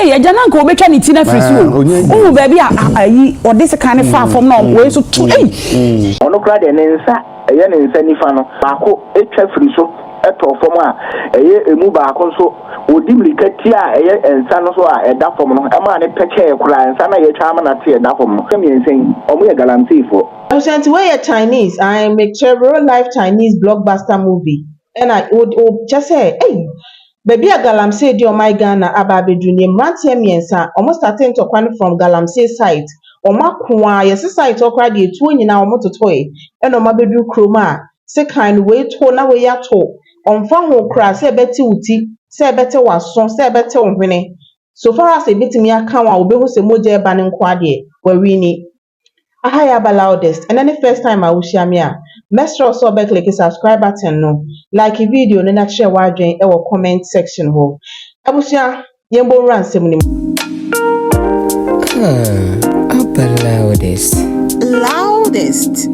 Ɛy, agya, na nka obetwa ne ti na firi so o. Wohu baabi a ayi ɔde sekan ne fa fam na wei so to, ɛy. Ɔno koraa deɛ, ne nsa, ɛyɛ ne nsa nifa no baako atwa firi so ɛtɔ fam a ɛyɛ emu baako nso ɔdi mirika tia a ɛyɛ nsa no so a ɛda fam no, ɛmaa ne pɛkyɛɛ koraa nsa no a yɛtwa ama no ate ɛda fam no. Mmiɛnsa yi, ɔmo yɛ galamseyfoɔ. Abusua, wei Chinese, I mekyerɛ real life Chinese blockbuster movie. Ɛna o o kyɛ sɛ, ɛy, baabi a galamsey di ɔman Ghana aba abɛduru nie. Mmeranteɛ mmiɛnsa, wɔn start ntɔkwa no from galamsey site. Wɔn ako a yɛsi site hɔ koraa deɛ, etuo nyinaa wɔn totoe, ɛna wɔn abɛduru kurom a sekan no wei to na wei ato. Ɔmfa ho koraa sɛ ɛbɛte wo ti, sɛ ɛbɛte w'aso, sɛ ɛbɛte wo hwene. So far as ebetumi aka wo a obehu sɛ mogya ɛba ne nko adeɛ, wɔawi. Aha yɛ Aba Loudest. Ɛnɛ ne first time a wohyia me a, mɛsrɛ wo sɛ wobɛclick subscribe button no, like video no na kyerɛ w'adwene ɛwɔ comment section hɔ. Abusua, yɛmbɔ nwura nsɛm no mu. Ah, Aba Loudest. Loudest.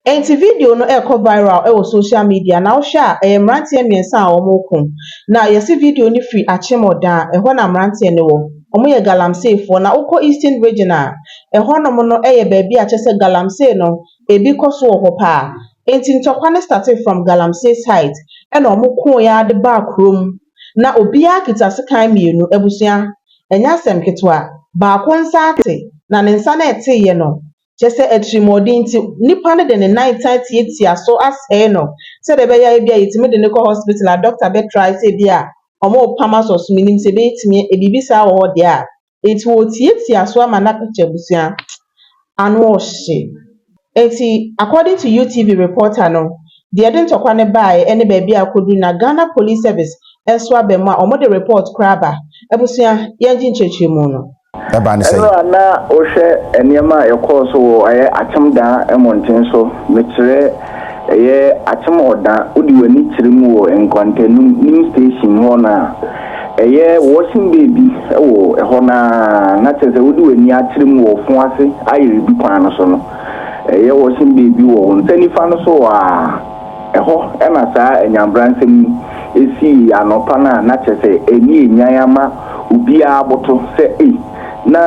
Nti video no ɛrekɔ viral ɛwɔ social media na wohwɛ a, ɛyɛ mmeranteɛ mmiɛnsa a wɔreko. Na yɛsi video no firi Akyem Oda, ɛhɔ na mmeranteɛ no wɔ. Wɔyɛ galamseyfoɔ na wokɔ Eastern Region a, ɛhɔnom no yɛ baabi a kyerɛ sɛ galamsey no ebi kɔ so wɔ hɔ paa. Nti ntɔkwa no started from galamsey site, ɛna wɔn koeɛ ara de baa kurom. Na obiara kita sekan mmienu. Abusua, ɛnyɛ asɛm ketewa. Baako nsa ate, na ne nsa no a ɛteeɛ no, kyerɛ sɛ atirimuɔden nti nipa no de ne nan tan tiatia so asɛe no, sɛdeɛ ɛbɛyɛ a ebi a yɛtumi de no kɔ hospital a, doctor bɛtry sɛ ebi a wɔrepam asɔ so. Menim sɛ ebɛtumi biribi saa wɔ hɔ deɛ a, nti wɔretiatia so ama no akɔkyɛ. Abusua, ano ɔhye. Nti according to UTV reporter no, deɛ ɛde ntɔkwa no baeɛ ne baabi a akɔduru na Ghana Police Service nso aba mu a wɔde report koraa aba. Abusua, yɛngye nkyerɛkyerɛmu no. Ɛba ne sɛ Ɛno a na wohwɛ nneɛma a ɛkɔɔ so wɔ ɛyɛ Akyem Dan mmɔnten so, mekyerɛ ɛyɛ Akyem Ɔda, wode w'ani kyerɛ mu wɔ Nkwantanum New Station hɔ no a, ɛyɛ washing bay bi wɔ ɛhɔ naa, na kyerɛ sɛ wode w'ani akyerɛ mu wɔ fo ase ayɛ bi kwan no so no, ɛyɛ washing bay bi wɔ wo nsa nifa no so wɔ a ɛhɔ, ɛna saa anyabransɛm yi esii anɔpa no a na kyerɛ sɛ ɛni enyan ama obiara aboto sɛ ei, na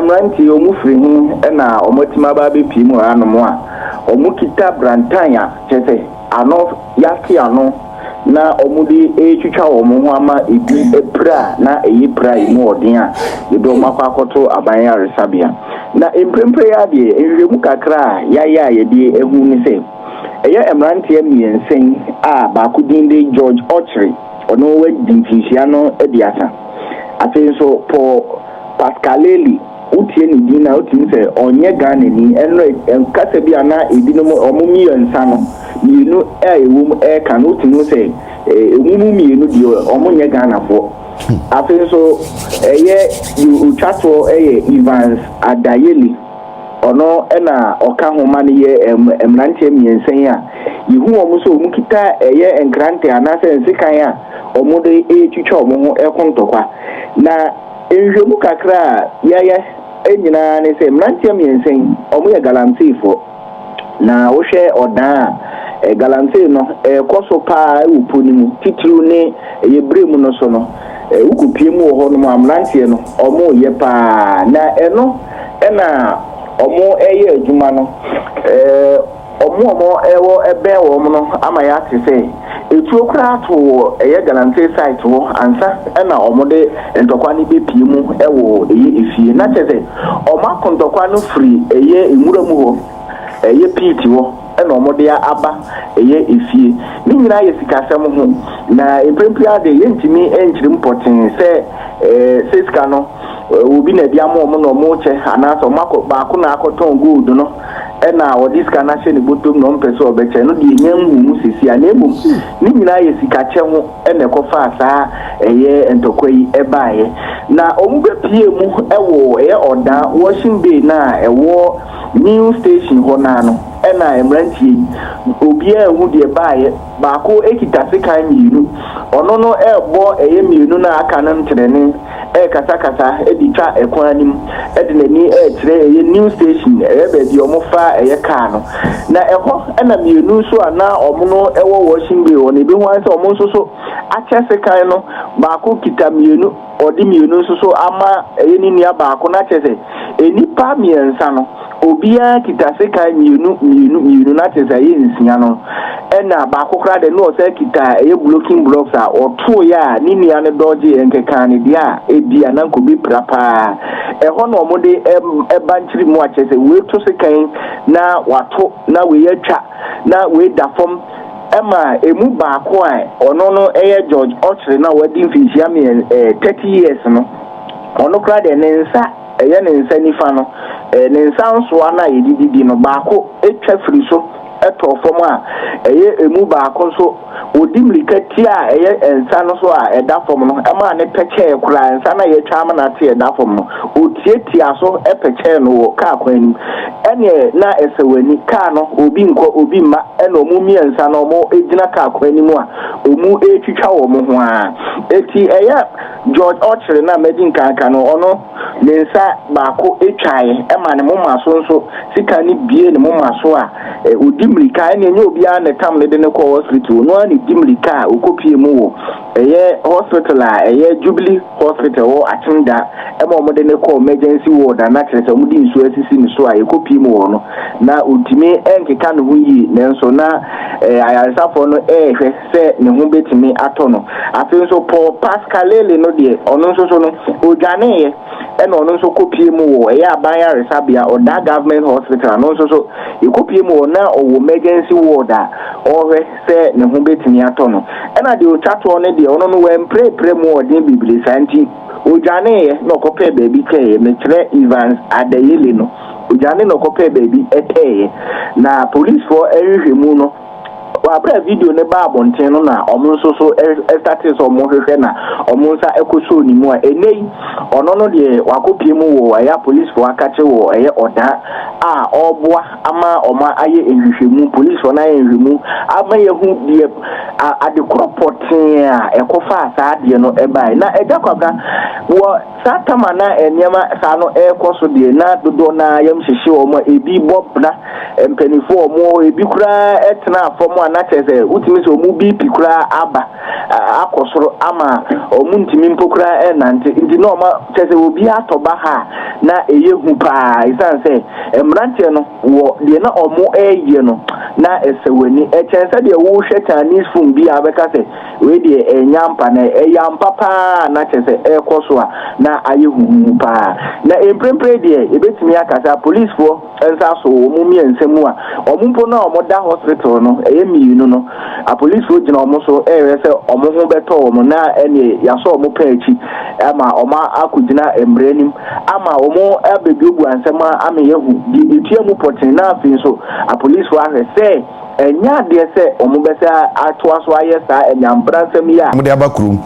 mmeranteɛ ɔmo firi he ɛna ɔmo atumi aba abɛpie mu wɔ hanom a ɔmo kita brantan a kyerɛ sɛ ano yate ano na ɔmo de etwitwa wɔn ho ama ebi apira a na ɛyɛ pira a emu ɔden a yɛde ɔmo akɔ akɔto aban ayaresabea. Na mprempren yi adeɛ, nhwehwɛmu kakra a yɛayɛ a yɛde ehu ne sɛ ɛyɛ mmeranteɛ mmiɛnsa yi a baako din de George Ɔkyere, ɔno wadi mfinhyia no 30. Afei nso Paul Pascaleli, wotie ne din na wotumi sɛ ɔnyɛ Ghanani. Ɛno nkasa bi a na ebinom ɔmo mmiɛnsa no mmienu a ɛwɔ mu ɛɛka no, wotumi sɛ emu mu mmienu deɛ, ɔmo nyɛ Ghanafoɔ. Afei nso ɛyɛ otwa toɔ ɛyɛ Evans Adayele, ɔno ɛna ɔka ho ma no yɛ mmeranteɛ mmiɛnsa yi a yehu wɔn sɛ wɔn kita ɛyɛ nkrante anaasɛ nsekan a wɔn de retwitwa wɔn ho ɛko ntɔkwa. Na nhwehwɛmu kakra a yɛayɛ nyinaa ne sɛ mmeranteɛ mmiɛnsa yi, wɔn yɛ galamseyfoɔ. Na wohwɛ ɔdan a galamsey no ɛrekɔ so paa wɔ po no mu, titiriw ne ɛyɛ bere mu no so no, wokɔpie mu wɔ hɔnom a, mmeranteɛ no wɔn reyɛ paa, na ɛno ɛna wɔn ɛreyɛ adwuma no. Wɔn a wɔn ɛwɔ ɛbɛn wɔn no ama yɛate sɛ etuo koraa to wɔ ɛyɛ galamsey site hɔ ansa ɛna wɔn de ntɔkwa no bepie mu ɛwɔ ɛyɛ efie. Na kyerɛ sɛ wɔn ako ntɔkwa no firi ɛyɛ nwura mu hɔ, ɛyɛ pit hɔ, ɛna wɔn de aba ɛyɛ efie. Ne nyinaa yɛ sikasɛm ho, na mprempren ade yɛntumi nkyerɛ mu pɔtee sɛ sɛ sika no obi na ɛde ama wɔn na wɔn kyɛ, anaasɛ wɔn akɔ baako na akɔtɔn gold no ɛna wɔde sika no ahyɛ ne bɔtɔm na ɔmpɛ sɛ ɔbɛkyɛ no deɛ, nya nhu mu sisi a. Na mmom ne nyinaa yɛ sikakyɛ ho ɛna ɛkɔfaa saa ɛyɛ ntɔkwa yi ɛbaeɛ. Na wɔn bɛpie mu ɛwɔ ɛyɛ Ɔdan washing bay na ɛwɔ New Station hɔ naa no, ɛna mmeranteɛ yi obiara ehu deɛ baeɛ. Baako ekita sekan mmienu, ɔno no ɛrebɔ ɛyɛ mmienu na aka no nkyerɛne. Ɛrekasakasa de twa ɛkwan no mu de n'ani rekyerɛ ɛyɛ new station, ɛyɛ baabi a wɔfa ɛyɛ kaa no. Na ɛhɔ na mmienu nso a na wɔn no wɔ washing bay hɔ no, ebi ho ayɛ sɛ wɔn nso so akyɛ sekan no, baako kita mmienu, ɔde mmienu nso so ama ɛyɛ ne nua baako, na kyerɛ sɛ nnipa mmiɛnsa no Obiara kita sekan mmienu mmienu mmienu na kyerɛ sɛ ɛyɛ nsia no. Ɛna baako koraa deɛ na ɔsan kita ɛyɛ blocking blocks a ɔtoeɛ a ne nua no dɔgyeeɛ nkekaa no deɛ a ebia na nka ɔbɛpira paa. Ɛhɔ na wɔde ɛba nkyiri mu a kyerɛ sɛ wei to sekan na wato na wei atwa na wei da fam ɛma ɛmu baako a ɔno no ɛyɛ George Ɔkyere na wadi mfinhyia mmiɛn ɛɛ 30 years no ɔno koraa deɛ ne nsa ɛyɛ ne nsa nifa no, ne nsa nsoa no a yɛde didi no, baako twa firi so tɔɔ fam a ɛyɛ emu baako nso, ɔdi mmirika tiaa ɛyɛ nsa no so a ɛda fam no maa no pɛkyɛɛ koraa, nsa no a yɛatwa ama no ate a ɛda fam no, ɔtiatiaa so pɛkyɛɛ no wɔ kaa kwan no mu. Ɛnneɛ na ɛsɛ w'ani, kaa no, obi nkɔ, obi mma, ɛna wɔn mmiɛnsa no wɔgyina kaa kwan no mu a wɔretwitwa wɔn ho ara. Enti ɛyɛ George Ɔkyere no a madi nkan aka no, ɔno ne nsa baako twaeɛ ma ne moma so nso sika no bue ne moma so a ɔdi mmirika, ɛnna ɛnyɛ obiara na ɛtam no de no kɔɔ hospital, ɔno ara na ɛdi mmirika a ɔkɔpie mu wɔ ɛyɛ hospital a ɛyɛ Jubilee Hospital wɔ Akyemda ma wɔde no kɔɔ emergency ward a na kyerɛ sɛ wɔde nsuo asisi ne so a yɛkɔpie mu wɔ no na ɔntumi nkeka ne ho yie, nanso na ayaresafoɔ no rehwɛ sɛ ne ho bɛtumi atɔ no. Afei nso Paul Pascalele no deɛ, ɔno nso so no, ɔdwaneeɛ ɛna ɔno nso kɔpie mu wɔ ɛyɛ aban yaresabea, Ɔda Government Hospital, no nso so yɛkɔpie mu wɔ na ɔwɔ emergency ward a ɔrehwɛ sɛ ne ho bɛtumi atɔ no. Ɛna deɛ ɔtwa toɔ no deɛ, ɔno no wampirapira mu ɔden bebree saa nti, ɔdwaneeɛ na ɔkɔpɛɛ baabi tɛeɛ, mekyerɛ Evans Adeyele no, ɔdwane na ɔkɔpɛɛ baabi tɛeɛ. Na polisfoɔ nhwehwɛmu no, Wɔ aber a video no baa abɔnten no na wɔn nso so startee sɛ wɔhwehwɛ na wɔn nsa kɔsɔɔ ne mu a ɛnnɛ yi ɔno no deɛ wakɔpie mu wɔ ɛyɛ apolisifoɔ akakye wɔ ɛyɛ ɔda a ɔreboa ama wɔn ayɛ nhwehwɛmu, polisifoɔ no ayɛ nhwehwɛmu ama yɛahu deɛ adekorɔ pɔtee a ɛkɔfaa saa adeɛ no baeɛ. Na Agya Kwabena wɔ Saa tam a na nneɛma saa no rekɔ so deɛ, na dodoɔ no ara yam hyehye wɔn a ebi bɔ bra, mpanimfoɔ a wɔwɔ hɔ, ebi koraa tenaa fam a na kyerɛ sɛ wotumi sɛ wɔn BP koraa aba akɔ soro ama wɔn ntumi mpo koraa nnante. Nti na wɔn kyerɛ sɛ obi atɔ baha a na ɛyɛ hu paa ɛsiane sɛ mmeranteɛ no wɔ deɛ na wɔreyɛ no na ɛsɛ w'ani. Ɛkyɛn sɛ deɛ wohwɛ Chinese film bi a wobɛka sɛ Wei deɛ ɛnyɛ ampa, na ɛyɛ ampa paa a na kyerɛ sɛ ɛrekɔ so a na ayɛ huhuhu paa. Na mprempren deɛ yɛbɛtumi aka sɛ apolisifoɔ nsa aso wɔn mmiɛnsa mu a wɔn mpo no a wɔda hospital no, ɛyɛ mmienu no, apolisifoɔ gyina wɔn so rehwɛ sɛ wɔn ho bɛtɔ wɔn na ɛneɛ yɛasɔ wɔn pɛn akyi ama wɔn akɔgyina mmara anim ama wɔn abɛbuebue nsɛm ama yɛahu deɛ ɛtua mu pɔtee na afei nso apolisifoɔ ahwɛ sɛ Ɛnyɛ adeɛ sɛ wɔbɛsan atoa so ayɛ saa anyamebransɛm yi a. Wɔde aba kurom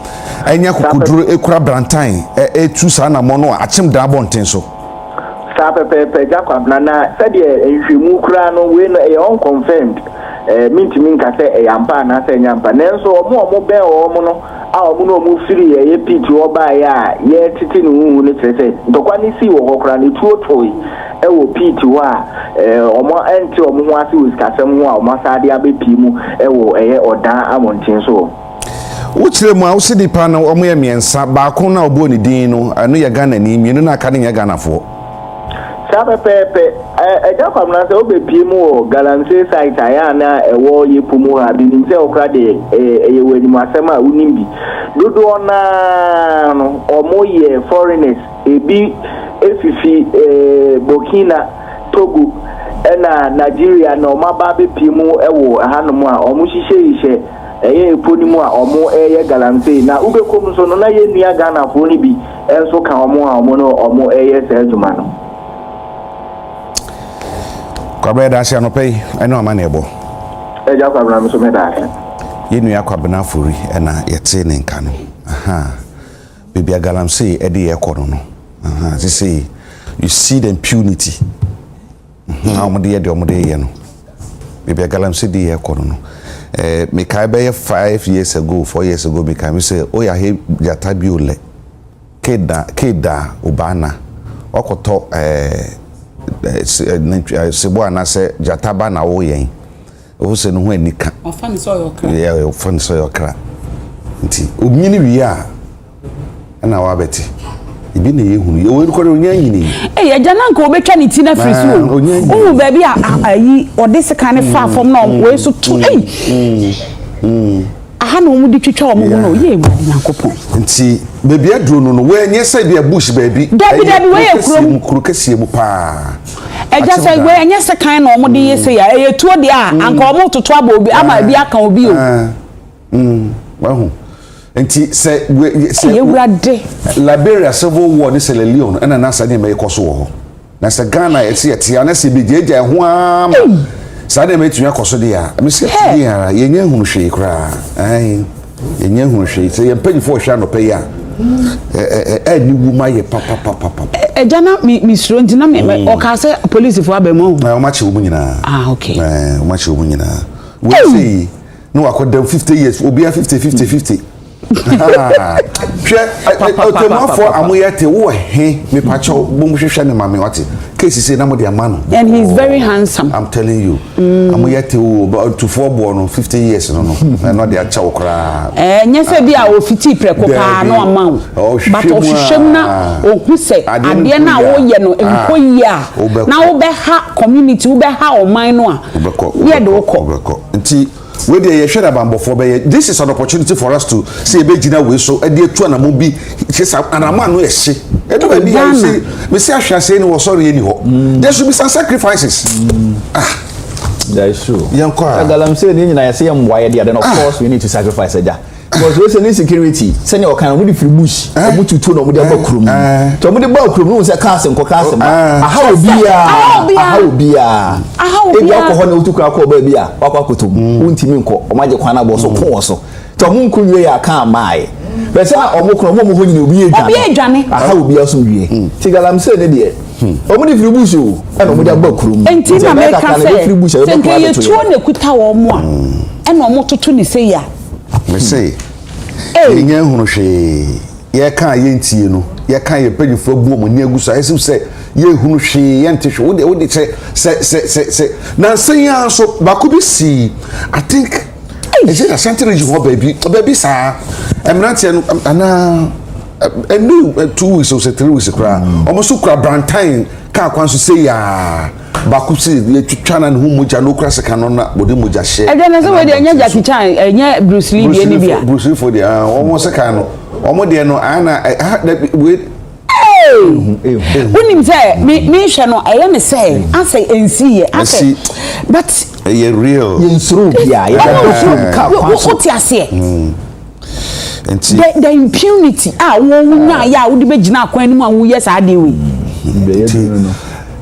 anya akokoduro kura brantan retu saa anammɔn no a akyem dan abɔnten so. Saa pɛpɛɛpɛ, Agya Kwabena, na sɛdeɛ nhwehwɛmu koraa no, wei no ɛyɛ unconfirmed, eh, mentumi nka sɛ ɛyɛ ampa anaasɛ ɛnyɛ ampa, nanso wɔn a wɔbɛn wɔn no a wɔn ne wɔn firi ɛyɛ pit hɔ baeɛ a yɛretete ne huhu no kyerɛ sɛ ntɔkwa no sii wɔ hɔ koraa no, etuo toe wɔ pit hɔ a wɔn nte wɔn ho ase wɔ sikasɛm ho a wɔn asan de abɛpie mu wɔ ɛyɛ ɔdan abɔnten so hɔ. Wokyerɛ mu a, wose nnipa no wɔyɛ mmiɛnsa, baako no a wɔbɔɔ ne din no, ɛno yɛ Ghanani, mmienu no a aka no nyɛ Ghanafoɔ. Saa pɛpɛɛpɛ. Agya Kwabena, sɛ wobɛpie mu wɔ Galamsey site a ɛyɛ a na ɛwɔ Yepo mu ha a, menim sɛ wo koraa deɛ ɛyɛ w'anim asɛm a wonim bi. Dodoɔ no ara no, wɔyɛ foreigners. Ebi fifi Burkina, Togo ɛna Nigeria na wɔaba abɛpie mu wɔ hanom a wɔhyehyɛhyehyɛ ɛyɛ epo no mu a wɔreyɛ galamsey. Na wobɛkɔ mu nso no na yɛn nua Ghanafoɔ no bi nso ka wɔn a wɔne wɔn reyɛ saa adwuma no. Kwabena yɛda ase anɔpa yi ɛne w'amanneɛbɔ. Agya Kwabena me nso meda ase. Yɛn nua Kwabena Afori ɛna yɛte ne nka no. Ahaa. Baabi a galamsey ɛde yɛ kɔ no no. Ahaa sesei you see the impunity. Mhm, a wɔde yɛ deɛ wɔde yɛ no. Baabi a galamsey de yɛ kɔ no no. Eh, mekae bɛyɛ 5 years ago, 4 years ago, mekae me sɛ, oya he gyata bi o lɛ. Keda Keda Obana wakɔtɔ ɛɛ nantwi sebo anaasɛ gyata ba na awo yɛn. Wohu sɛ ne ho anika. Ɔfa no sɛ ɔyɛ ɔkra. Yeah, ɔfa no sɛ ɔyɛ ɔkra. Nti onyini wie a ɛna wabɛte. Ebi na yɛhunu. Yɛwɔ kɔrɔ onya nyini. Ee agya na nka obetwa ne ti na firi so o. Wohu baabi a ayi ɔde sekan ne fa fam na wei so to. Ei. Aha na wɔn de twitwa wɔn ho no yɛ Awurade Nyankopɔn. Nti baabi aduro no no wei nyɛ sɛ bi a bush baabi. Dabi dabi wei yɛ kurom. Kuro kɛseɛ mu paa. Ɛgya sɛ wei ɛnyɛ sekan na wɔn de yɛ sei a ɛyɛ tuo deɛ a anka wɔn toto abɔ obi ama ebi aka obi o. Wahu nti sɛ sɛ Awurade. Liberia civil war ne Sierra Leone ɛna na saa nneɛma yi kɔ so wɔ hɔ. Na sɛ Ghana yɛte yɛte a na sɛ yɛbɛgyaagyaa ɛho ara ma saa nneɛma atumi akɔ so deɛ a, mesi ɛte deɛ ara yɛnyɛ hunu hwee koraa. Ae, yɛnyɛ hunu hwee. Sɛ yɛn mpanyinfoɔ hwɛ anɔpa yi a, ɛni wu ma yɛ papapapapa. Ɛgya na mi mi suro nti na mi ɔkaa sɛ polisifoɔ aba mu ahu. Wɔn akye wɔn nyinaa. Ah okay. Wɔn akye wɔn nyinaa. Wɔn sɛ yi na wakɔ dɛm 50 years obiara 50 50 50. Hwɛ ɔtɛmuafoɔ a moyɛ te wowɔ he mepakyɛw bom hwehwɛ ne ma me wate case sei na mode ama no. And he is very handsome. I'm telling you. Mm. Amoyɛ te wo tufoɔ boɔ no 50 years no no ɛno de akyɛw koraa. Ɛnyɛ sɛ bi a ofiti prɛko paa na ɔma wo. But ɔhwehwɛ mu na ohu sɛ adeɛ no a woyɛ no nkɔ yie a na wobɛha community wobɛha ɔman no a yɛ de wokɔ. Nti Wei deɛ yɛhwɛ na banbɔfoɔ bɛyɛ. This is an opportunity for us to sɛ yɛbɛgyina wei so de atu anamɔ bi kyɛ sɛ anamɔ ano yɛ hye. Ɛdu baabi a you see mesi ahwe aseɛ ni wɔsɔre yɛ ni hɔ. There should be some sacrifices. Ah. That is true. Yɛn kɔ a. Galamsey ni nyinaa yɛsɛ yɛn mmoa yɛ deɛ then of course we need to sacrifice agya. Because wei sɛ ne security sɛnea ɔkan no wɔde firi bush wɔn tutu na wɔde aba kurom nti wɔde ba kurom no sɛ cars nkɔ cars ma aha obiara aha obiara ebi akɔ hɔ na wotu kura kɔ baabi a wakɔ akoto mu wontumi nkɔ wɔn agye kwan abɔ so ko wɔ so nti wɔn nko wie yɛ aka amaaye bɛsɛ a wɔn kono wɔn a wɔn hɔ nyina obi edwane aha obiara so wie ti galamsey ne deɛ wɔn de firi bush o ɛna wɔn de aba kurom nti na mɛka sɛ sɛ nka yɛ tuo na ekuta wɔn a ɛna wɔn toto ne sɛ yia. Mese, yɛnyɛ nhunu hwee. Yɛka a yɛntie no, yɛka yɛn mpanyinfoɔ abu wɔn ani agu so a, ɛsɛ sɛ yɛhunu hwee, yɛnte hwee. Wode wode sɛ sɛ sɛ sɛ sɛ nansa yi ara nso baako bi sii, I think ɛsɛ Ashanti region hɔ baabi baabi saa mmeranteɛ no anaa ɛnu 2 weeks o sɛ 3 weeks koraa wɔn nso kura brantan kaa kwan so sɛ yaa. Baako si yɛtwitwa na ne ho mogya na okura sika no na wɔde mogya hyɛ. Ɛdeɛ na sɛ wei deɛ ɛnyɛ Jackie Chan ɛnyɛ Bruce Lee deɛ ni bia. Bruce Lee fo deɛ ah, wɔn sika no wɔn deɛ no ana ah dabi wei. Wonim sɛ me mehwɛ no ɛyɛ me sɛ asɛ ɛnsi yɛ asɛ but. Ɛyɛ real. Yɛn soro bia yɛ bɛ bɔ kaa kwan so. Wote aseɛ. Nti. The the impunity a wo wo nyaayɛ a wode bɛgyina akwan no mu a woyɛ saa adeɛ wei. Nti.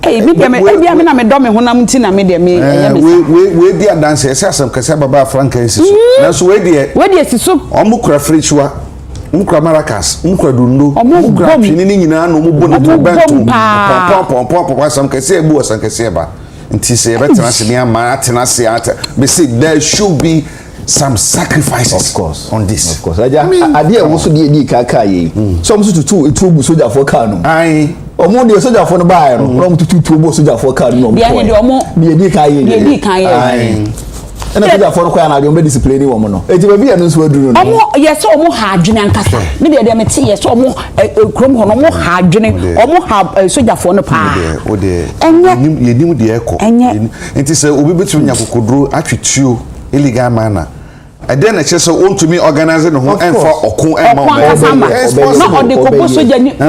Ee mi deɛ me ebi a mi na me dɔ me honam nti na me deɛ me ɛyɛ me saa. Wei wei di adanse ɛsɛ asɛm kɛse ababa afranka nsi so. Nanso wei deɛ. Wei deɛ si so. Wɔn kura firikywa, wɔn kura maracas, wɔn kura dundo, wɔn kura atwene ne nyinaa na wɔn bɔ ne to bɛnto. Pɔnpɔn pɔnpɔn pɔnpɔn asɛm kɛse ebu asɛm kɛse ɛba. Nti sɛ yɛbɛtena ase ne ama atena ase ate mese there should be some sacrifices of course on this. Of course. Aja, adeɛ ɛwɔ so deɛ edi kan kaa yɛ yi. Sɛ wɔn nso tutu etuo gu sogyafoɔ kaa no mu. Ayi. Wɔn deɛ sogyafoɔ no baayɛ no, wɔn tutu tuo bɔ sogyafoɔ kaa no mu na wɔn kɔɛ. Deɛ edi kan yɛ. Deɛ edi kan yɛ. Ayi. Ɛna sogyafoɔ no kɔɛ anadwo wɔn bɛ discipline wɔn no. Eti baabi yɛ no nso aduru no. Wɔn yɛ sɛ wɔn ha adwene ankasa. Ne deɛ deɛ mete yɛ sɛ wɔn kurom hɔ no wɔn ha adwene wɔn ha sogyafoɔ no paa. O deɛ Ɛnyɛ. Yɛnim deɛ ɛkɔ. Ɛnyɛ. Nti sɛ obi betumi nya kokoduro atwe tuo. Illegal manner. Ɛdɛn na ɛkyerɛ sɛ ontumi organise ne ho ɛnfa ɔko ɛmma ɔko ankasa ma na ɔde kɔbɔ sogyani na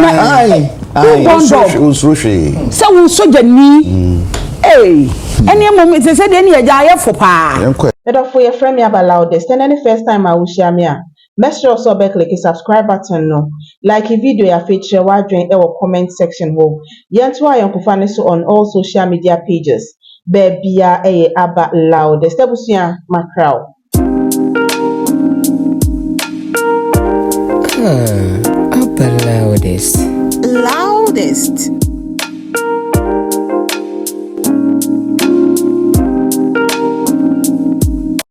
who born dog onsuro hwee sɛ wo sogyani ee ɛne mmom sɛ sɛ deɛ ne yɛgya ayɛ fo paa. Medɔfo yɛfrɛ me Aba Loudest ɛnɛ ne first time a wohyia me a, mɛsrɛ wo sɛ wobɛ click subscribe button no, like video yi afei kyerɛ w'adwen wɔ comment section hɔ. Yɛntoa ayɔnkofa no so on all social media pages. Baabiaa ɛyɛ Aba Loudest. Abusua, makra wo. Ah, Aba Loudest. Loudest.